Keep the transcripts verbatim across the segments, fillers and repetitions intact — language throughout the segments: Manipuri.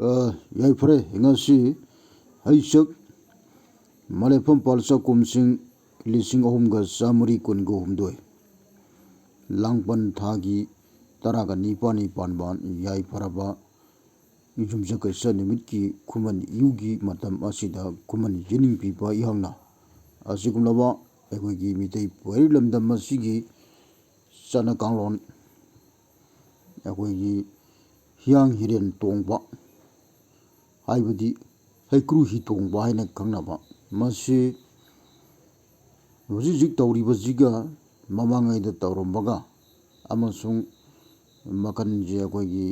ꯑ, ꯌꯥꯏꯐꯔꯦ꯫ ꯉꯁꯤ ꯍꯩꯆꯛ ꯃꯂꯦꯐꯝ ꯄꯥꯜꯆꯥ ꯀꯨꯝꯁꯤꯡ ꯂꯤꯁꯤꯡ ꯑꯍꯨꯝꯒ ꯆꯥꯃꯔꯤ ꯀꯨꯟꯒ ꯍꯨꯝꯗꯣꯏ, ꯂꯥꯡꯕꯟ ꯊꯥꯒꯤ ꯇꯔꯥꯒ ꯅꯤꯄꯥꯜꯅꯤ ꯄꯥꯟꯕ ꯌꯥꯏꯐꯔꯕ ꯌꯨꯝꯁꯀꯩꯁ ꯅꯨꯃꯤꯠꯀꯤ ꯈꯨꯃꯟ ꯏꯌꯨꯒꯤ ꯃꯇꯝ ꯑꯁꯤꯗ ꯈꯨꯃꯟ ꯌꯦꯅꯤꯡ ꯄꯤꯕ ꯏꯍꯥꯛꯅ ꯑꯁꯤꯒꯨꯝꯂꯕ ꯑꯩꯈꯣꯏꯒꯤ ꯃꯤꯇꯩ ꯄꯣꯏꯔꯩ ꯂꯝꯗꯝ ꯑꯁꯤꯒꯤ ꯆꯠꯅ ꯀꯥꯡꯂꯣꯟ, ꯑꯩꯈꯣꯏꯒꯤ ꯍꯤꯌꯥꯡ ꯍꯤꯔꯦꯟ ꯇꯣꯡꯕ ꯍꯥꯏꯕꯗꯤ ꯍꯩꯀ꯭ꯔꯨ ꯍꯤ ꯇꯣꯡꯕ ꯍꯥꯏꯅ ꯈꯪꯅꯕ, ꯃꯁꯤ ꯍꯧꯖꯤꯛ ꯍꯧꯖꯤꯛ ꯇꯧꯔꯤꯕꯁꯤꯒ ꯃꯃꯥꯡꯉꯩꯗ ꯇꯧꯔꯝꯕꯒ ꯑꯃꯁꯨꯡ ꯃꯈꯜꯁꯦ ꯑꯩꯈꯣꯏꯒꯤ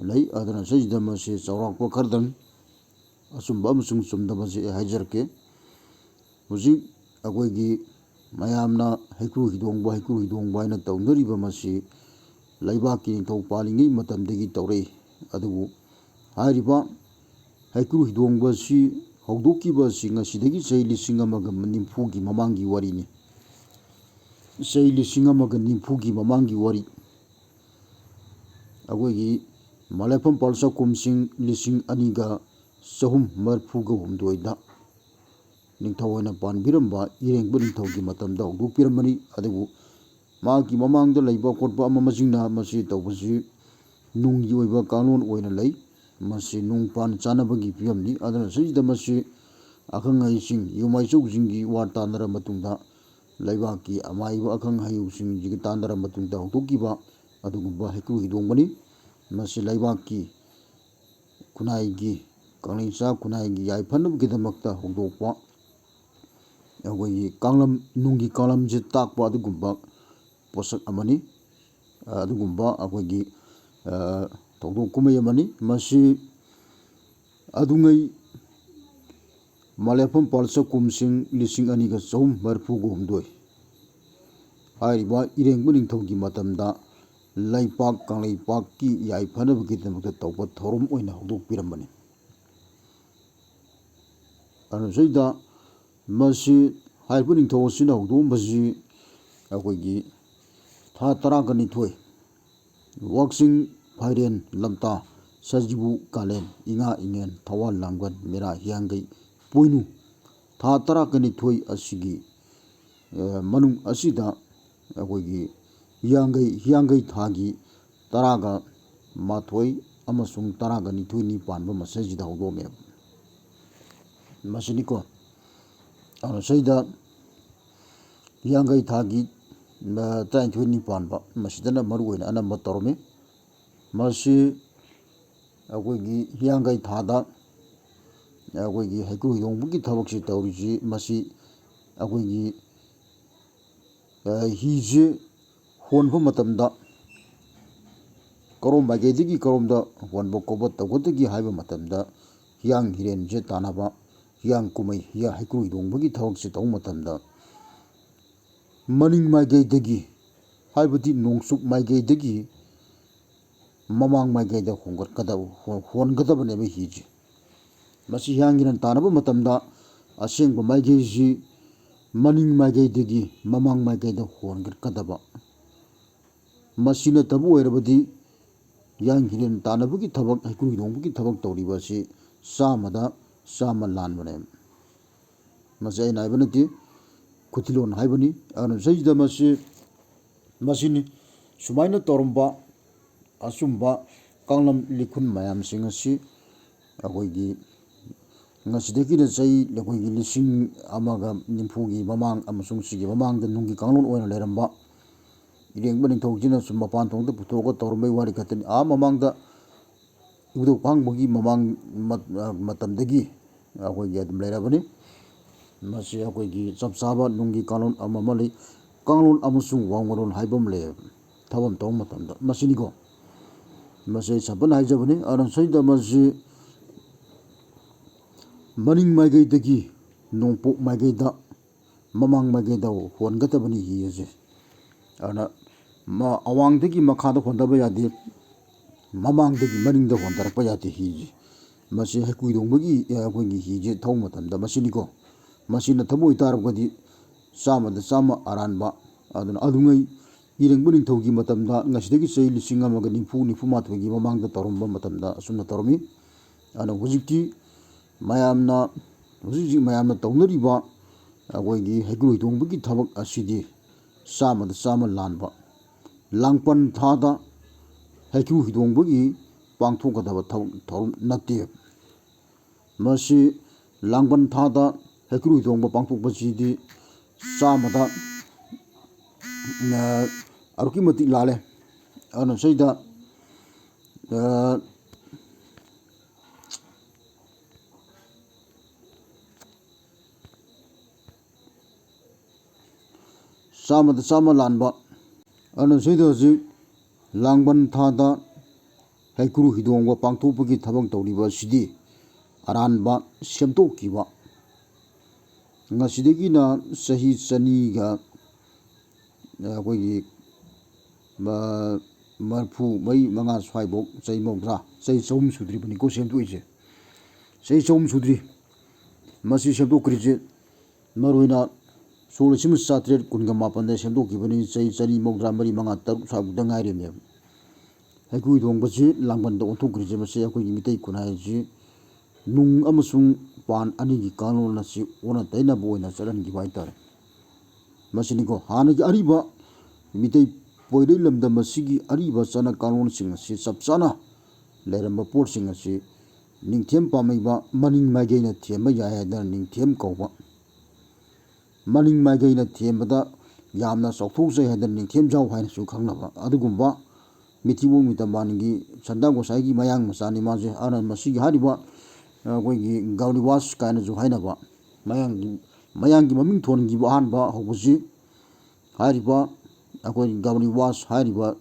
ꯂꯩ꯫ ꯑꯗꯨꯅ ꯁꯤꯗꯩꯁꯤꯗ ꯃꯁꯤ ꯆꯥꯎꯔꯥꯛꯄ ꯈꯔꯗꯪ ꯑꯆꯨꯝꯕ ꯑꯃꯁꯨꯡ ꯆꯨꯝꯗꯕꯁꯦ ꯑꯩ ꯍꯥꯏꯖꯔꯛꯀꯦ꯫ ꯍꯧꯖꯤꯛ ꯑꯩꯈꯣꯏꯒꯤ ꯃꯌꯥꯝꯅ ꯍꯩꯀ꯭ꯔꯨ ꯍꯤꯗꯣꯡꯕ, ꯍꯩꯀ꯭ꯔꯨ ꯍꯤꯗꯣꯡꯕ ꯍꯥꯏꯅ ꯇꯧꯅꯔꯤꯕ ꯃꯁꯤ ꯂꯩꯕꯥꯛꯀꯤ ꯅꯤꯡꯊꯧ ꯄꯥꯜꯂꯤꯉꯩ ꯃꯇꯝꯗꯒꯤ ꯇꯧꯔꯛꯏ꯫ ꯑꯗꯨꯕꯨ ꯍꯥꯏꯔꯤꯕ ꯍꯩꯀ꯭ꯔꯨ ꯍꯤꯗꯣꯡꯕ ꯑꯁꯤ ꯍꯧꯗꯣꯛꯈꯤꯕ ꯑꯁꯤ ꯉꯁꯤꯗꯒꯤ ꯆꯍꯤ ꯂꯤꯁꯤꯡ ꯑꯃꯒ ꯅꯤꯐꯨꯒꯤ ꯃꯃꯥꯡꯒꯤ ꯋꯥꯔꯤꯅꯤ꯫ ꯆꯍꯤ ꯂꯤꯁꯤꯡ ꯑꯃꯒ ꯅꯤꯐꯨꯒꯤ ꯃꯃꯥꯡꯒꯤ ꯋꯥꯔꯤ꯫ ꯑꯩꯈꯣꯏꯒꯤ ꯃꯂꯦꯐꯝ ꯄꯥꯜꯆꯥ ꯀꯨꯝꯁꯤꯡ ꯂꯤꯁꯤꯡ ꯑꯅꯤꯒ ꯆꯍꯨꯝ ꯃꯔꯤꯐꯨꯒ ꯍꯨꯝꯗꯣꯏꯗ ꯅꯤꯡꯊꯧ ꯑꯣꯏꯅ ꯄꯥꯟꯕꯤꯔꯝꯕ ꯏꯔꯦꯡꯕ ꯅꯤꯡꯊꯧꯒꯤ ꯃꯇꯝꯗ ꯍꯧꯗꯣꯛꯄꯤꯔꯝꯕꯅꯤ꯫ ꯑꯗꯨꯕꯨ ꯃꯍꯥꯛꯀꯤ ꯃꯃꯥꯡꯗ ꯂꯩꯕ ꯈꯣꯠꯄ ꯑꯃ ꯑꯃꯁꯤꯡꯅ ꯃꯁꯤ ꯇꯧꯕꯁꯤ ꯅꯨꯡꯒꯤ ꯑꯣꯏꯕ ꯀꯥꯡꯂꯣꯟ ꯑꯣꯏꯅ ꯂꯩ꯫ ꯃꯁꯤ ꯅꯨꯡ ꯄꯥꯟ ꯆꯥꯅꯕꯒꯤ ꯐꯤꯕꯝꯅꯤ꯫ ꯑꯗꯨꯅ ꯁꯤꯗ ꯃꯁꯤ ꯑꯈꯪ ꯑꯍꯩꯁꯤꯡ, ꯌꯨꯝ ꯃꯥꯏꯆꯧꯁꯤꯡꯒꯤ ꯋꯥ ꯇꯥꯟꯅꯔ ꯃꯇꯨꯡꯗ, ꯂꯩꯕꯥꯛꯀꯤ ꯑꯃꯥꯏꯕ ꯑꯈꯪ ꯑꯍꯩꯁꯤꯡꯁꯤꯒ ꯇꯥꯟꯅꯔ ꯃꯇꯨꯡꯗ ꯍꯧꯗꯣꯛꯈꯤꯕ ꯑꯗꯨꯒꯨꯝꯕ ꯍꯩꯀ꯭ꯔꯨ ꯍꯤꯗꯣꯡꯕꯅꯤ꯫ ꯃꯁꯤ ꯂꯩꯕꯥꯛꯀꯤ ꯈꯨꯟꯅꯥꯏꯒꯤ, ꯀꯪꯂꯩꯆꯥ ꯈꯨꯟꯅꯥꯏꯒꯤ ꯌꯥꯏꯐꯅꯕꯒꯤꯗꯃꯛꯇ ꯍꯧꯗꯣꯛꯄ ꯑꯩꯈꯣꯏꯒꯤ ꯀꯥꯡꯂꯝ, ꯅꯨꯡꯒꯤ ꯀꯥꯡꯂꯝꯁꯦ ꯇꯥꯛꯄ ꯑꯗꯨꯒꯨꯝꯕ ꯄꯣꯠꯁꯛ ꯑꯃꯅꯤ꯫ ꯑ, ꯑꯗꯨꯒꯨꯝꯕ ꯑꯩꯈꯣꯏꯒꯤ, ꯑ, ꯊꯧꯗꯣꯛ ꯀꯨꯝꯍꯩ ꯑꯃꯅꯤ꯫ ꯃꯁꯤ ꯑꯗꯨꯉꯩ ꯃꯂꯦꯐꯝ ꯄꯥꯜꯆꯥ ꯀꯨꯝꯁꯤꯡ ꯂꯤꯁꯤꯡ ꯑꯅꯤꯒ ꯆꯍꯨꯝ ꯃꯔꯤꯐꯨꯒ ꯍꯨꯝꯗꯣꯏ ꯍꯥꯏꯔꯤꯕ ꯏꯔꯦꯡꯕ ꯅꯤꯡꯊꯧꯒꯤ ꯃꯇꯝꯗ ꯂꯩꯄꯥꯛ ꯀꯪꯂꯩꯄꯥꯛꯀꯤ ꯌꯥꯏꯐꯅꯕꯒꯤꯗꯃꯛꯇ ꯇꯧꯕ ꯊꯧꯔꯝ ꯑꯣꯏꯅ ꯍꯧꯗꯣꯛꯄꯤꯔꯝꯕꯅꯤ꯫ ꯑꯗꯨꯅ ꯁꯤꯗ ꯃꯁꯤ ꯍꯥꯏꯔꯤꯕ ꯅꯤꯡꯊꯧ ꯑꯁꯤꯅ ꯍꯧꯗꯣꯛꯑꯝꯕꯁꯤ ꯑꯩꯈꯣꯏꯒꯤ ꯊꯥ ꯇꯔꯥꯒ ꯅꯤꯊꯣꯏ, ꯋꯥꯛꯆꯤꯡ ꯐꯥꯏꯔꯦꯟ ꯂꯝꯇꯥ ꯁꯖꯤꯕꯨ ꯀꯥꯂꯦꯟ, ꯏꯉꯥ ꯏꯉꯦꯟ, ꯊꯋꯥꯟ ꯂꯥꯡꯕꯟ, ꯃꯦꯔꯥ ꯍꯤꯌꯥꯡꯒꯩ ꯄꯣꯏꯅꯨ, ꯊꯥ ꯇꯔꯥꯒ ꯅꯤꯊꯣꯏ ꯑꯁꯤꯒꯤ, ꯑ, ꯃꯅꯨꯡ ꯑꯁꯤꯗ ꯑꯩꯈꯣꯏꯒꯤ ꯍꯤꯌꯥꯡꯒꯩ, ꯍꯤꯌꯥꯡꯒꯩ ꯊꯥꯒꯤ ꯇꯔꯥꯒ ꯃꯥꯊꯣꯏ ꯑꯃꯁꯨꯡ ꯇꯔꯥꯒ ꯅꯤꯊꯣꯏꯅꯤ ꯄꯥꯟꯕ ꯃꯁꯤꯗꯩꯁꯤꯗ ꯍꯧꯗꯣꯛꯑꯝꯃꯦꯕ꯫ ꯃꯁꯤꯅꯤꯀꯣ꯫ ꯑꯗꯨꯅ ꯁꯤꯗ ꯍꯤꯌꯥꯡꯒꯩ ꯊꯥꯒꯤ, ꯑ, ꯇꯔꯥꯅꯤꯊꯣꯏꯅꯤ ꯄꯥꯟꯕ, ꯃꯁꯤꯗꯅ ꯃꯔꯨ ꯑꯣꯏꯅ ꯑꯅꯝꯕ ꯇꯧꯔꯝꯃꯤ꯫ ꯃꯁꯤ ꯑꯩꯈꯣꯏꯒꯤ ꯍꯤꯌꯥꯡꯒꯩ ꯊꯥꯗ ꯑꯩꯈꯣꯏꯒꯤ ꯍꯩꯀ꯭ꯔꯨ ꯍꯤꯗꯣꯡꯕꯒꯤ ꯊꯕꯛꯁꯤ ꯇꯧꯔꯤꯁꯤ, ꯃꯁꯤ ꯑꯩꯈꯣꯏꯒꯤ, ꯑ, ꯍꯤꯁꯦ ꯍꯣꯟꯕ ꯃꯇꯝꯗ ꯀꯔꯣꯝ ꯃꯥꯏꯀꯩꯗꯒꯤ ꯀꯔꯣꯝꯗ ꯍꯣꯟꯕ ꯈꯣꯠꯄ ꯇꯧꯒꯗꯒꯦ ꯍꯥꯏꯕ ꯃꯇꯝꯗ, ꯍꯤꯌꯥꯡ ꯍꯤꯔꯦꯟꯁꯦ ꯇꯥꯟꯅꯕ, ꯍꯤꯌꯥꯡ ꯀꯨꯝꯍꯩ, ꯍꯤꯌꯥ-, ꯍꯩꯀ꯭ꯔꯨ ꯍꯤꯗꯣꯡꯕꯒꯤ ꯊꯕꯛꯁꯦ ꯇꯧꯕ ꯃꯇꯝꯗ, ꯃꯅꯤꯡ ꯃꯥꯏꯀꯩꯗꯒꯤ, ꯍꯥꯏꯕꯗꯤ ꯅꯣꯡꯆꯨꯞ ꯃꯥꯏꯀꯩꯗꯒꯤ ꯃꯃꯥꯡ ꯃꯥꯏꯀꯩꯗ ꯍꯣꯡꯒꯠꯀꯗꯕ, ꯍꯣ-, ꯍꯣꯟꯒꯗꯕꯅꯦꯕ ꯍꯤꯁꯦ꯫ ꯃꯁꯤ ꯍꯤꯌꯥꯡ ꯍꯤꯔꯦꯟ ꯇꯥꯟꯅꯕ ꯃꯇꯝꯗ ꯑꯁꯦꯡꯕ ꯃꯥꯏꯀꯩꯁꯤ ꯃꯅꯤꯡ ꯃꯥꯏꯀꯩꯗꯒꯤ ꯃꯃꯥꯡ ꯃꯥꯏꯀꯩꯗ ꯍꯣꯟꯒꯠꯀꯗꯕ꯫ ꯃꯁꯤ ꯅꯠꯇꯕ ꯑꯣꯏꯔꯕꯗꯤ ꯍꯤꯌꯥꯡ ꯍꯤꯔꯦꯟ ꯇꯥꯟꯅꯕꯒꯤ ꯊꯕꯛ, ꯍꯩꯀ꯭ꯔꯨ ꯍꯤꯗꯣꯡꯕꯒꯤ ꯊꯕꯛ ꯇꯧꯔꯤꯕ ꯑꯁꯤ ꯆꯥꯝꯃꯗ ꯆꯥꯝꯃ ꯂꯥꯟꯕꯅꯦ꯫ ꯃꯁꯤ ꯑꯩꯅ ꯍꯥꯏꯕ ꯅꯠꯇꯦ, ꯈꯨꯊꯤꯂꯣꯟ ꯍꯥꯏꯕꯅꯤ꯫ ꯑꯗꯨꯅ ꯁꯤꯗꯩꯁꯤꯗ ꯃꯁꯤ, ꯃꯁꯤꯅꯤ꯫ ꯁꯨꯃꯥꯏꯅ ꯇꯧꯔꯝꯕ ꯑꯆꯨꯝꯕ ꯀꯥꯡꯂꯝ ꯂꯤꯈꯨꯟ ꯃꯌꯥꯝꯁꯤꯡ ꯑꯁꯤ ꯑꯩꯈꯣꯏꯒꯤ ꯉꯁꯤꯗꯒꯤꯅ ꯆꯍꯤ ꯑꯩꯈꯣꯏꯒꯤ ꯂꯤꯁꯤꯡ ꯑꯃꯒ ꯅꯤꯐꯨꯒꯤ ꯃꯃꯥꯡ ꯑꯃꯁꯨꯡ ꯁꯤꯒꯤ ꯃꯃꯥꯡꯗ ꯅꯨꯡꯒꯤ ꯀꯥꯡꯂꯣꯟ ꯑꯣꯏꯅ ꯂꯩꯔꯝꯕ ꯏꯔꯦꯡꯕ ꯅꯤꯡꯊꯧꯁꯤꯅ ꯁꯨꯝ ꯃꯄꯥꯟ ꯊꯣꯡꯗ ꯄꯨꯊꯣꯛꯑꯒ ꯇꯧꯔꯝꯕꯩ ꯋꯥꯔꯤ ꯈꯛꯇꯅꯤ꯫ ꯑꯥ ꯃꯃꯥꯡꯗ ꯏꯕꯨꯙꯧ ꯄꯥꯡꯕꯒꯤ ꯃꯃꯥꯡ ꯃꯠ-, ꯃꯇꯝꯗꯒꯤ ꯑꯩꯈꯣꯏꯒꯤ ꯑꯗꯨꯝ ꯂꯩꯔꯕꯅꯤ꯫ ꯃꯁꯤ ꯑꯩꯈꯣꯏꯒꯤ ꯆꯞ ꯆꯥꯕ ꯅꯨꯡꯒꯤ ꯀꯥꯡꯂꯣꯟ ꯑꯃ ꯑꯃ ꯂꯩ꯫ ꯀꯥꯡꯂꯣꯟ ꯑꯃꯁꯨꯡ ꯋꯥꯡꯃꯔꯣꯟ ꯍꯥꯏꯕ ꯑꯃ ꯂꯩꯌꯦꯕ, ꯊꯕꯛ ꯑꯃ ꯇꯧꯕ ꯃꯇꯝꯗ꯫ ꯃꯁꯤꯅꯤꯀꯣ꯫ ꯃꯁꯤ ꯑꯩ ꯁꯝꯄꯜ ꯍꯥꯏꯖꯕꯅꯤ꯫ ꯑꯗꯨꯅ ꯁꯤꯗ ꯃꯁꯤ ꯃꯅꯤꯡ ꯃꯥꯏꯀꯩꯗꯒꯤ ꯅꯣꯡꯄꯣꯛ ꯃꯥꯏꯀꯩꯗ, ꯃꯃꯥꯡ ꯃꯥꯏꯀꯩꯗ ꯍꯣꯟꯒꯗꯕꯅꯤ ꯍꯤ ꯑꯁꯦ꯫ ꯑꯗꯨꯅ ꯃ-, ꯑꯋꯥꯡꯗꯒꯤ ꯃꯈꯥꯗ ꯍꯣꯟꯊꯕ ꯌꯥꯗꯦ, ꯃꯃꯥꯡꯗꯒꯤ ꯃꯅꯤꯡꯗ ꯍꯣꯟꯊꯔꯛꯄ ꯌꯥꯗꯦ ꯍꯤꯁꯦ꯫ ꯃꯁꯤ ꯍꯩꯀ꯭ꯔꯨ ꯍꯤꯗꯣꯡꯕꯒꯤ, ꯑꯦ, ꯑꯩꯈꯣꯏꯒꯤ ꯍꯤꯁꯦ ꯊꯧꯕ ꯃꯇꯝꯗ ꯃꯁꯤꯅꯤꯀꯣ꯫ ꯃꯁꯤ ꯅꯠꯇꯕ ꯑꯣꯏꯇꯥꯔꯒꯗꯤ ꯆꯥꯝꯃꯗ ꯆꯥꯝꯃ ꯑꯔꯥꯟꯕ꯫ ꯑꯗꯨꯅ ꯑꯗꯨꯉꯩ ꯏꯔꯦꯡꯕ ꯅꯤꯡꯊꯧꯒꯤ ꯃꯇꯝꯗ, ꯉꯁꯤꯗꯒꯤ ꯆꯍꯤ ꯂꯤꯁꯤꯡ ꯑꯃꯒ ꯅꯤꯐꯨ, ꯅꯤꯐꯨ ꯃꯥꯊꯣꯏꯒꯤ ꯃꯃꯥꯡꯗ ꯇꯧꯔꯝꯕ ꯃꯇꯝꯗ ꯑꯁꯨꯝꯅ ꯇꯧꯔꯝꯃꯤ꯫ ꯑꯗꯨꯅ ꯍꯧꯖꯤꯛꯇꯤ ꯃꯌꯥꯝꯅ, ꯍꯧꯖꯤꯛ ꯍꯧꯖꯤꯛ ꯃꯌꯥꯝꯅ ꯇꯧꯅꯔꯤꯕ ꯑꯩꯈꯣꯏꯒꯤ ꯍꯩꯀ꯭ꯔꯨ ꯍꯤꯗꯣꯡꯕꯒꯤ ꯊꯕꯛ ꯑꯁꯤꯗꯤ ꯆꯥꯝꯃꯗ ꯆꯥꯝꯃ ꯂꯥꯟꯕ, ꯂꯥꯡꯕꯟ ꯊꯥꯗ ꯍꯩꯀ꯭ꯔꯨ ꯍꯤꯗꯣꯡꯕꯒꯤ ꯄꯥꯡꯊꯣꯛꯀꯗꯕ ꯊꯕꯛ ꯊꯧꯔꯝ ꯅꯠꯇꯦ꯫ ꯃꯁꯤ ꯂꯥꯡꯕꯟ ꯊꯥꯗ ꯍꯩꯀ꯭ꯔꯨ ꯍꯤꯗꯣꯡꯕ ꯄꯥꯡꯊꯣꯛꯄꯁꯤꯗꯤ ꯆꯥꯝꯃꯗ, ꯑ, ꯑꯗꯨꯛꯀꯤ ꯃꯇꯤꯛ ꯂꯥꯜꯂꯦ꯫ ꯑꯗꯨꯅ ꯁꯤꯗ, ꯑ, ꯆꯥꯝꯃꯗ ꯆꯥꯝꯃ ꯂꯥꯟꯕ꯫ ꯑꯗꯨꯅ ꯁꯤꯗ ꯍꯧꯖꯤꯛ ꯂꯥꯡꯕꯟ ꯊꯥꯗ ꯍꯩꯀ꯭ꯔꯨ ꯍꯤꯗꯣꯡꯕ ꯄꯥꯡꯊꯣꯛꯄꯒꯤ ꯊꯕꯛ ꯇꯧꯔꯤꯕ ꯑꯁꯤꯗꯤ ꯑꯔꯥꯟꯕ ꯁꯦꯝꯗꯣꯛꯈꯤꯕ꯫ ꯉꯁꯤꯗꯒꯤꯅ ꯆꯍꯤ ꯆꯅꯤꯒ, ꯑꯩꯈꯣꯏꯒꯤ, ꯃ-, ꯃꯔꯤꯐꯨ ꯃꯔꯤ ꯃꯉꯥ ꯁ꯭ꯋꯥꯏꯐꯥꯎ, ꯆꯍꯤ ꯃꯧꯗ꯭ꯔꯥ, ꯆꯍꯤ ꯆꯍꯨꯝ ꯁꯨꯗ꯭ꯔꯤꯕꯅꯤꯀꯣ ꯁꯦꯝꯗꯣꯛꯏꯁꯦ꯫ ꯆꯍꯤ ꯆꯍꯨꯝ ꯁꯨꯗ꯭ꯔꯤ ꯃꯁꯤ ꯁꯦꯝꯗꯣꯛꯈ꯭ꯔꯤꯁꯦ꯫ ꯃꯔꯨꯑꯣꯏꯅ ꯁꯣꯛ ꯂꯤꯁꯤꯡ ꯑꯃ ꯆꯥꯇ꯭ꯔꯦꯠ ꯀꯨꯟꯒ ꯃꯥꯄꯟꯗ ꯁꯦꯝꯗꯣꯛꯈꯤꯕꯅꯤ꯫ ꯆꯍꯤ ꯆꯅꯤ ꯃꯧꯗ꯭ꯔꯥ ꯃꯔꯤ, ꯃꯉꯥ, ꯇꯔꯨꯛ ꯁ꯭ꯋꯥꯏꯐꯥꯎꯗ ꯉꯥꯏꯔꯤꯕꯅꯦꯕ꯫ ꯍꯩꯀ꯭ꯔꯨ ꯍꯤꯗꯣꯡꯕꯁꯤ ꯂꯥꯡꯕꯟꯗ ꯑꯣꯟꯊꯣꯛꯈ꯭ꯔꯤꯁꯦ꯫ ꯃꯁꯤ ꯑꯩꯈꯣꯏꯒꯤ ꯃꯤꯇꯩ ꯈꯨꯟꯅꯥꯏ ꯑꯁꯤ ꯅꯨꯡ ꯑꯃꯁꯨꯡ ꯄꯥꯟ ꯑꯅꯤꯒꯤ ꯀꯥꯡꯂꯣꯟ ꯑꯁꯤ ꯑꯣꯟꯅ ꯇꯩꯅꯕ ꯑꯣꯏꯅ ꯆꯠꯍꯟꯈꯤꯕ ꯍꯥꯏꯇꯥꯔꯦ꯫ ꯃꯁꯤꯅꯤꯀꯣ, ꯍꯥꯟꯅꯒꯤ ꯑꯔꯤꯕ ꯃꯤꯇꯩ ꯄꯣꯏꯔꯩ ꯂꯝꯗꯝ ꯑꯁꯤꯒꯤ ꯑꯔꯤꯕ ꯆꯠꯅ ꯀꯥꯡꯂꯣꯟꯁꯤꯡ ꯑꯁꯤ ꯆꯞ ꯆꯥꯅ ꯂꯩꯔꯝꯕ ꯄꯣꯠꯁꯤꯡ ꯑꯁꯤ ꯅꯤꯡꯊꯦꯝ ꯄꯥꯝꯃꯩꯕ ꯃꯅꯤꯡ ꯃꯥꯏꯀꯩꯅ ꯊꯦꯝꯕ ꯌꯥꯏ ꯍꯥꯏꯗꯅ ꯅꯤꯡꯊꯦꯝ ꯀꯧꯕ, ꯃꯅꯤꯡ ꯃꯥꯏꯀꯩꯅ ꯊꯦꯝꯕꯗ ꯌꯥꯝꯅ ꯆꯥꯎꯊꯣꯛꯆꯩ ꯍꯥꯏꯗꯅ ꯅꯤꯡꯊꯦꯝꯖꯥꯎ ꯍꯥꯏꯅꯁꯨ ꯈꯪꯅꯕ ꯑꯗꯨꯒꯨꯝꯕ ꯃꯤꯊꯤꯕꯣꯡ ꯃꯤꯇꯝꯕꯥꯟꯒꯤ ꯁꯟꯗꯥ ꯒꯣꯁꯥꯏꯒꯤ ꯃꯌꯥꯡ ꯃꯆꯥꯅꯤ ꯃꯥꯁꯦ꯫ ꯑꯗꯨꯅ ꯃꯁꯤꯒꯤ ꯍꯥꯏꯔꯤꯕ, ꯑ, ꯑꯩꯈꯣꯏꯒꯤ ꯒꯧꯔꯤꯋꯥꯁ ꯀꯥꯏꯅꯁꯨ ꯍꯥꯏꯅꯕ ꯃꯌꯥꯡꯒꯤ, ꯃꯌꯥꯡꯒꯤ ꯃꯃꯤꯡ ꯊꯣꯟꯈꯤꯕ ꯑꯍꯥꯟꯕ ꯍꯧꯕꯁꯤ ꯍꯥꯏꯔꯤꯕ ꯑꯩꯈꯣꯏ ꯒꯧꯔꯤꯋꯥꯁ ꯍꯥꯏꯔꯤꯕ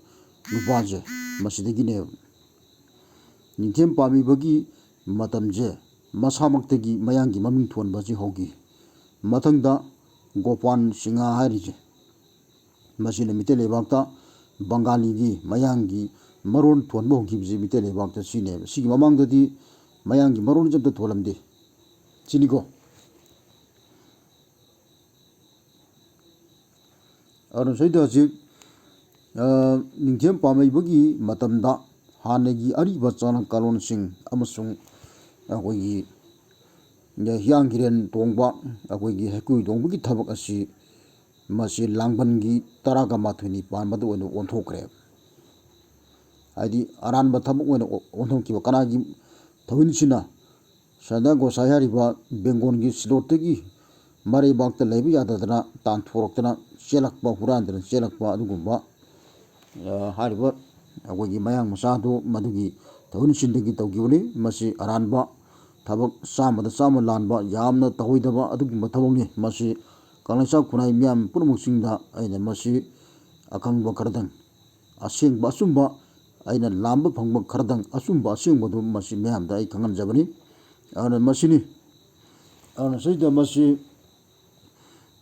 ꯅꯨꯄꯥꯁꯦ ꯃꯁꯤꯗꯒꯤꯅꯦꯕ꯫ ꯅꯤꯡꯊꯦꯝ ꯄꯥꯝꯃꯤꯕꯒꯤ ꯃꯇꯝꯁꯦ ꯃꯁꯥꯃꯛꯇꯒꯤ ꯃꯌꯥꯡꯒꯤ ꯃꯃꯤꯡ ꯊꯣꯟꯕꯁꯤ ꯍꯧꯈꯤ꯫ ꯃꯊꯪꯗ ꯒꯣꯄꯥꯟ ꯁꯤꯡꯍ ꯍꯥꯏꯔꯤꯁꯦ, ꯃꯁꯤꯅ ꯃꯤꯇꯩ ꯂꯩꯕꯥꯛꯇ ꯕꯪꯒꯥꯂꯤꯒꯤ, ꯃꯌꯥꯡꯒꯤ ꯃꯔꯣꯟ ꯊꯣꯟꯕ ꯍꯧꯈꯤꯕꯁꯤ ꯃꯤꯇꯩ ꯂꯩꯕꯥꯛꯇ ꯁꯤꯅꯦꯕ꯫ ꯁꯤꯒꯤ ꯃꯃꯥꯡꯗꯗꯤ ꯃꯌꯥꯡꯒꯤ ꯃꯔꯣꯟꯁꯦ ꯑꯝꯇ ꯊꯣꯜꯂꯝꯗꯦ ꯁꯤꯅꯤꯀꯣ꯫ ꯑꯗꯨꯅ ꯁꯤꯗ ꯍꯧꯖꯤꯛ ꯅꯤꯡꯊꯦꯝ ꯄꯥꯝꯃꯩꯕꯒꯤ ꯃꯇꯝꯗ ꯍꯥꯟꯅꯒꯤ ꯑꯔꯤꯕ ꯆꯠꯅ ꯀꯥꯂꯣꯟꯁꯤꯡ ꯑꯃꯁꯨꯡ ꯑꯩꯈꯣꯏꯒꯤ ꯍꯤꯌꯥꯡ ꯍꯤꯔꯦꯟ ꯇꯣꯡꯕ, ꯑꯩꯈꯣꯏꯒꯤ ꯍꯩꯀ꯭ꯔꯨ ꯇꯣꯡꯕꯒꯤ ꯊꯕꯛ ꯑꯁꯤ ꯃꯁꯤ ꯂꯥꯡꯕꯟꯒꯤ ꯇꯔꯥꯒ ꯃꯥꯊꯣꯏꯅꯤ ꯄꯥꯟꯕꯗ ꯑꯣꯏꯅ ꯑꯣꯟꯊꯣꯛꯈ꯭ꯔꯦ꯫ ꯍꯥꯏꯗꯤ ꯑꯔꯥꯟꯕ ꯊꯕꯛ ꯑꯣꯏꯅ ꯑꯣꯟꯊꯣꯛꯈꯤꯕ꯫ ꯀꯅꯥꯒꯤ ꯊꯧꯍꯤꯟꯁꯤꯅ? ꯁ꯭ꯔꯗꯥ ꯒꯣꯁꯥꯏ ꯍꯥꯏꯔꯤꯕ ꯕꯦꯡꯒꯣꯜꯒꯤ ꯁꯤꯂꯣꯠꯇꯒꯤ ꯃꯔꯩꯕꯥꯛꯇ ꯂꯩꯕ ꯌꯥꯗꯗꯅ ꯇꯥꯟꯊꯣꯔꯛꯇꯅ ꯆꯦꯜꯂꯛꯄ, ꯍꯨꯔꯥꯟꯗꯅ ꯆꯦꯜꯂꯛꯄ ꯑꯗꯨꯒꯨꯝꯕ ꯍꯥꯏꯔꯤꯕ ꯑꯩꯈꯣꯏꯒꯤ ꯃꯌꯥꯡ ꯃꯆꯥꯗꯨ ꯃꯗꯨꯒꯤ ꯊꯧꯍꯤꯟꯁꯤꯟꯗꯒꯤ ꯇꯧꯈꯤꯕꯅꯤ꯫ ꯃꯁꯤ ꯑꯔꯥꯟꯕ ꯊꯕꯛ, ꯆꯥꯝꯃꯗ ꯆꯥꯝꯃ ꯂꯥꯟꯕ, ꯌꯥꯝꯅ ꯇꯧꯍꯩꯗꯕ ꯑꯗꯨꯒꯨꯝꯕ ꯊꯕꯛꯅꯤ꯫ ꯃꯁꯤ ꯀꯪꯂꯩꯁꯥ ꯈꯨꯟꯅꯥꯏ ꯃꯤꯌꯥꯝ ꯄꯨꯝꯅꯃꯛꯁꯤꯡꯗ ꯑꯩꯅ ꯃꯁꯤ ꯑꯈꯪꯕ ꯈꯔꯗꯪ, ꯑꯁꯦꯡꯕ ꯑꯆꯨꯝꯕ, ꯑꯩꯅ ꯂꯥꯝꯕ ꯐꯪꯕ ꯈꯔꯗꯪ, ꯑꯆꯨꯝꯕ ꯑꯁꯦꯡꯕꯗꯨ ꯃꯁꯤ ꯃꯌꯥꯝꯗ ꯑꯩ ꯈꯪꯍꯟꯖꯕꯅꯤ꯫ ꯑꯗꯨꯅ ꯃꯁꯤꯅꯤ꯫ ꯑꯗꯨꯅ ꯁꯤꯗ ꯃꯁꯤ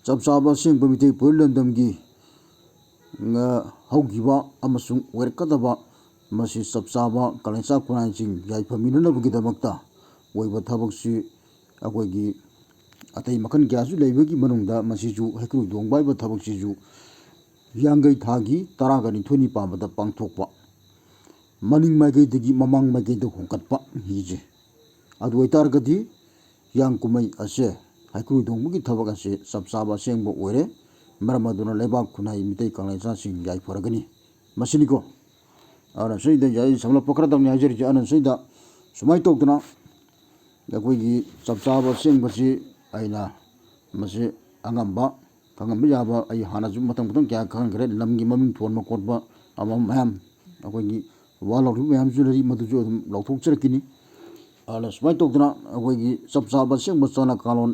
ꯆꯞ ꯆꯥꯕ ꯑꯁꯦꯡꯕ ꯃꯤꯇꯩ ꯄꯨꯋꯥꯔꯤ ꯂꯝꯗꯝꯒꯤ ꯍꯧꯈꯤꯕ ꯑꯃꯁꯨꯡ ꯑꯣꯏꯔꯛꯀꯗꯕ ꯃꯁꯤ ꯆꯞ ꯆꯥꯕ ꯀꯪꯂꯩꯁꯥ ꯈꯨꯟꯅꯥꯏꯁꯤꯡ ꯌꯥꯏꯐꯃꯤꯟꯅꯅꯕꯒꯤꯗꯃꯛꯇ ꯑꯣꯏꯕ ꯊꯕꯛꯁꯤ ꯑꯩꯈꯣꯏꯒꯤ ꯑꯇꯩ ꯃꯈꯜ ꯀꯌꯥꯁꯨ ꯂꯩꯕꯒꯤ ꯃꯅꯨꯡꯗ ꯃꯁꯤꯁꯨ ꯍꯩꯀ꯭ꯔꯨ ꯍꯤꯗꯣꯡꯕ ꯍꯥꯏꯕ ꯊꯕꯛꯁꯤꯁꯨ ꯍꯤꯌꯥꯡꯒꯩ ꯊꯥꯒꯤ ꯇꯔꯥꯒ ꯅꯤꯊꯣꯏꯅꯤ ꯄꯥꯟꯕꯗ ꯄꯥꯡꯊꯣꯛꯄ, ꯃꯅꯤꯡ ꯃꯥꯏꯀꯩꯗꯒꯤ ꯃꯃꯥꯡ ꯃꯥꯏꯀꯩꯗ ꯍꯣꯡꯀꯠꯄ ꯍꯤꯁꯦ꯫ ꯑꯗꯨ ꯑꯣꯏꯇꯥꯔꯒꯗꯤ ꯍꯤꯌꯥꯡ ꯀꯨꯝꯍꯩ ꯑꯁꯦ, ꯍꯩꯀ꯭ꯔꯨ ꯍꯤꯗꯣꯡꯕꯒꯤ ꯊꯕꯛ ꯑꯁꯦ ꯆꯞ ꯆꯥꯕ ꯑꯁꯦꯡꯕ ꯑꯣꯏꯔꯦ꯫ ꯃꯔꯝ ꯑꯗꯨꯅ ꯂꯩꯕꯥꯛ ꯈꯨꯟꯅꯥꯏ ꯃꯤꯇꯩ ꯀꯪꯂꯩꯆꯥꯁꯤꯡ ꯌꯥꯏꯐꯔꯒꯅꯤ꯫ ꯃꯁꯤꯅꯤꯀꯣ꯫ ꯑꯗꯨꯅ ꯁꯤꯗ ꯑꯩ ꯁꯝꯂꯞꯄ ꯈꯔꯗꯪꯅꯤ ꯍꯥꯏꯖꯔꯤꯁꯦ꯫ ꯑꯗꯨꯅ ꯁꯤꯗ ꯁꯨꯃꯥꯏꯅ ꯇꯧꯗꯅ ꯑꯩꯈꯣꯏꯒꯤ ꯆꯞ ꯆꯥꯕ ꯑꯁꯦꯡꯕꯁꯤ ꯑꯩꯅ ꯃꯁꯤ ꯑꯉꯝꯕ, ꯈꯪꯍꯟꯕ ꯌꯥꯕ, ꯑꯩ ꯍꯥꯟꯅꯁꯨ ꯃꯇꯝ ꯈꯤꯇꯪ ꯀꯌꯥ ꯈꯪꯍꯟꯈ꯭ꯔꯦ꯫ ꯂꯝꯒꯤ ꯃꯃꯤꯡ ꯊꯣꯟꯕ ꯈꯣꯠꯄ ꯑꯃ ꯃꯌꯥꯝ ꯑꯩꯈꯣꯏꯒꯤ ꯋꯥ ꯂꯥꯎꯔꯤꯕ ꯃꯌꯥꯝꯁꯨ ꯂꯩꯔꯤ, ꯃꯗꯨꯁꯨ ꯑꯗꯨꯝ ꯂꯥꯎꯊꯣꯛꯆꯔꯛꯈꯤꯅꯤ꯫ ꯑꯗꯨꯅ ꯁꯨꯃꯥꯏꯅ ꯇꯧꯗꯅ ꯑꯩꯈꯣꯏꯒꯤ ꯆꯞ ꯆꯥꯕ ꯑꯁꯦꯡꯕ ꯆꯠꯅ ꯀꯥꯡꯂꯣꯟ,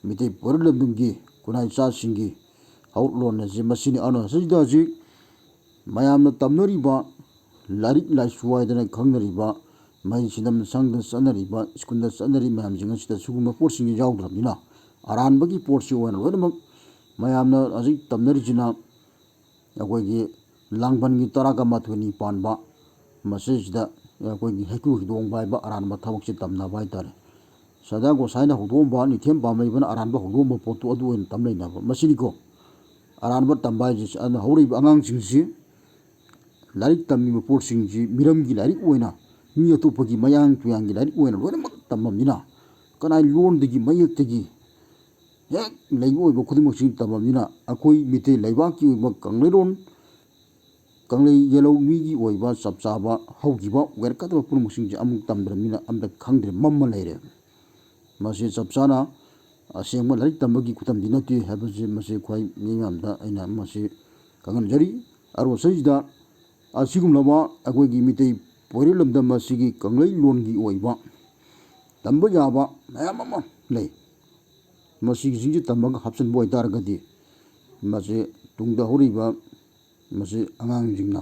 ꯃꯤꯇꯩ ꯄꯨꯋꯥꯔꯤ ꯂꯝꯗꯝꯒꯤ ꯈꯨꯟꯅꯥꯏ ꯆꯥꯁꯤꯡꯒꯤ ꯍꯧꯔꯛꯂꯣꯟ ꯑꯁꯤ ꯃꯁꯤꯅꯤ꯫ ꯑꯗꯨꯅ ꯁꯤꯗ ꯍꯧꯖꯤꯛ ꯃꯌꯥꯝꯅ ꯇꯝꯅꯔꯤꯕ, ꯂꯥꯏꯔꯤꯛ ꯂꯥꯏꯁꯨ ꯍꯥꯏꯗꯅ ꯈꯪꯅꯔꯤꯕ, ꯃꯍꯩ ꯁꯤꯗꯝ ꯁꯪꯗ ꯆꯠꯅꯔꯤꯕ, ꯁ꯭ꯀꯨꯜꯗ ꯆꯠꯅꯔꯤꯕ ꯃꯌꯥꯝꯁꯤꯡ ꯑꯁꯤꯗ ꯁꯤꯒꯨꯝꯕ ꯄꯣꯠꯁꯤꯡꯁꯤ ꯌꯥꯎꯗ꯭ꯔꯕꯅꯤꯅ ꯑꯔꯥꯟꯕꯒꯤ ꯄꯣꯠꯁꯤ ꯑꯣꯏꯅ ꯂꯣꯏꯅꯃꯛ ꯃꯌꯥꯝꯅ ꯍꯧꯖꯤꯛ ꯇꯝꯅꯔꯤꯁꯤꯅ ꯑꯩꯈꯣꯏꯒꯤ ꯂꯥꯡꯕꯟꯒꯤ ꯇꯔꯥꯒ ꯃꯥꯊꯣꯏꯅꯤ ꯄꯥꯟꯕ, ꯃꯁꯤꯁꯤꯗ ꯑꯩꯈꯣꯏꯒꯤ ꯍꯩꯀ꯭ꯔꯨ ꯍꯤꯗꯣꯡꯕ ꯍꯥꯏꯕ ꯑꯔꯥꯟꯕ ꯊꯕꯛꯁꯦ ꯇꯝꯅꯕ ꯍꯥꯏꯇꯥꯔꯦ꯫ ꯁ꯭ꯔꯗꯥ ꯒꯣꯁꯥꯏꯅ ꯍꯧꯗꯣꯛꯑꯝꯕ, ꯅꯤꯡꯊꯦꯝ ꯄꯥꯝꯃꯩꯕꯅ ꯑꯔꯥꯟꯕ ꯍꯧꯗꯣꯛꯑꯝꯕ ꯄꯣꯠꯇꯨ ꯑꯗꯨ ꯑꯣꯏꯅ ꯇꯝ ꯂꯩꯅꯕ꯫ ꯃꯁꯤꯅꯤꯀꯣ ꯑꯔꯥꯟꯕ ꯇꯝꯕ ꯍꯥꯏꯁꯦ꯫ ꯑꯗꯨꯅ ꯍꯧꯔꯛꯏꯕ ꯑꯉꯥꯡꯁꯤꯡꯁꯤ ꯂꯥꯏꯔꯤꯛ ꯇꯝꯃꯤꯕ ꯄꯣꯠꯁꯤꯡꯁꯤ ꯃꯤꯔꯝꯒꯤ ꯂꯥꯏꯔꯤꯛ ꯑꯣꯏꯅ, ꯃꯤ ꯑꯇꯣꯞꯄꯒꯤ ꯃꯌꯥꯡ ꯇꯨꯌꯥꯡꯒꯤ ꯂꯥꯏꯔꯤꯛ ꯑꯣꯏꯅ ꯂꯣꯏꯅꯃꯛ ꯇꯝꯃꯕꯅꯤꯅ, ꯀꯅꯥꯏ ꯂꯣꯟꯗꯒꯤ ꯃꯌꯦꯛꯇꯒꯤ ꯍꯦꯛ ꯂꯩꯕ ꯑꯣꯏꯕ ꯈꯨꯗꯤꯡꯃꯛꯁꯤ ꯇꯝꯃꯕꯅꯤꯅ, ꯑꯩꯈꯣꯏ ꯃꯤꯇꯩ ꯂꯩꯕꯥꯛꯀꯤ ꯑꯣꯏꯕ ꯀꯪꯂꯩꯔꯣꯟ, ꯀꯪꯂꯩ ꯌꯦꯜꯍꯧ ꯃꯤꯒꯤ ꯑꯣꯏꯕ ꯆꯞ ꯆꯥꯕ ꯍꯧꯈꯤꯕ ꯑꯣꯏꯔꯛꯀꯗꯕ ꯄꯨꯝꯅꯃꯛꯁꯤꯡꯁꯦ ꯑꯃꯨꯛ ꯇꯝꯗ꯭ꯔꯕꯅꯤꯅ ꯑꯝꯇ ꯈꯪꯗ꯭ꯔꯦ, ꯃꯝꯃ ꯂꯩꯔꯦ꯫ ꯃꯁꯤ ꯆꯞ ꯆꯥꯅ ꯑꯁꯦꯡꯕ ꯂꯥꯏꯔꯤꯛ ꯇꯝꯕꯒꯤ ꯈꯨꯇꯝꯗꯤ ꯅꯠꯇꯦ ꯍꯥꯏꯕꯁꯤ ꯃꯁꯤ ꯈ꯭ꯋꯥꯏ ꯃꯤꯌꯥꯝꯗ ꯑꯩꯅ ꯃꯁꯤ ꯈꯪꯍꯟꯖꯔꯤ꯫ ꯑꯔꯣꯁꯩꯁꯤꯗ ꯑꯁꯤꯒꯨꯝꯂꯕ ꯑꯩꯈꯣꯏꯒꯤ ꯃꯤꯇꯩ ꯄꯣꯏꯔꯦꯜ ꯂꯝꯗꯝ ꯑꯁꯤꯒꯤ ꯀꯪꯂꯩ ꯂꯣꯟꯒꯤ ꯑꯣꯏꯕ ꯇꯝꯕ ꯌꯥꯕ ꯃꯌꯥꯝ ꯑꯃ ꯂꯩ꯫ ꯃꯁꯤꯒꯤꯁꯤꯡꯁꯤ ꯇꯝꯃꯒ ꯍꯥꯞꯆꯤꯟꯕ ꯑꯣꯏꯇꯥꯔꯒꯗꯤ, ꯃꯁꯤ ꯇꯨꯡꯗ ꯍꯧꯔꯤꯕ ꯃꯁꯤ ꯑꯉꯥꯡꯁꯤꯡꯅ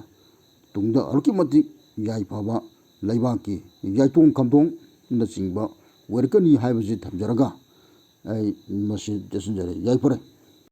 ꯇꯨꯡꯗ ꯑꯗꯨꯛꯀꯤ ꯃꯇꯤꯛ ꯌꯥꯏꯐꯕ, ꯂꯩꯕꯥꯛꯀꯤ ꯌꯥꯏꯇꯣꯡ ꯈꯝꯗꯣꯡꯅꯆꯤꯡꯕ ꯑꯣꯏꯔꯛꯀꯅꯤ ꯍꯥꯏꯕꯁꯤ ꯊꯝꯖꯔꯒ ꯑꯩ ꯃꯁꯤ ꯇꯦꯠꯁꯤꯟꯖꯔꯦ꯫ ꯌꯥꯏꯐꯔꯦ꯫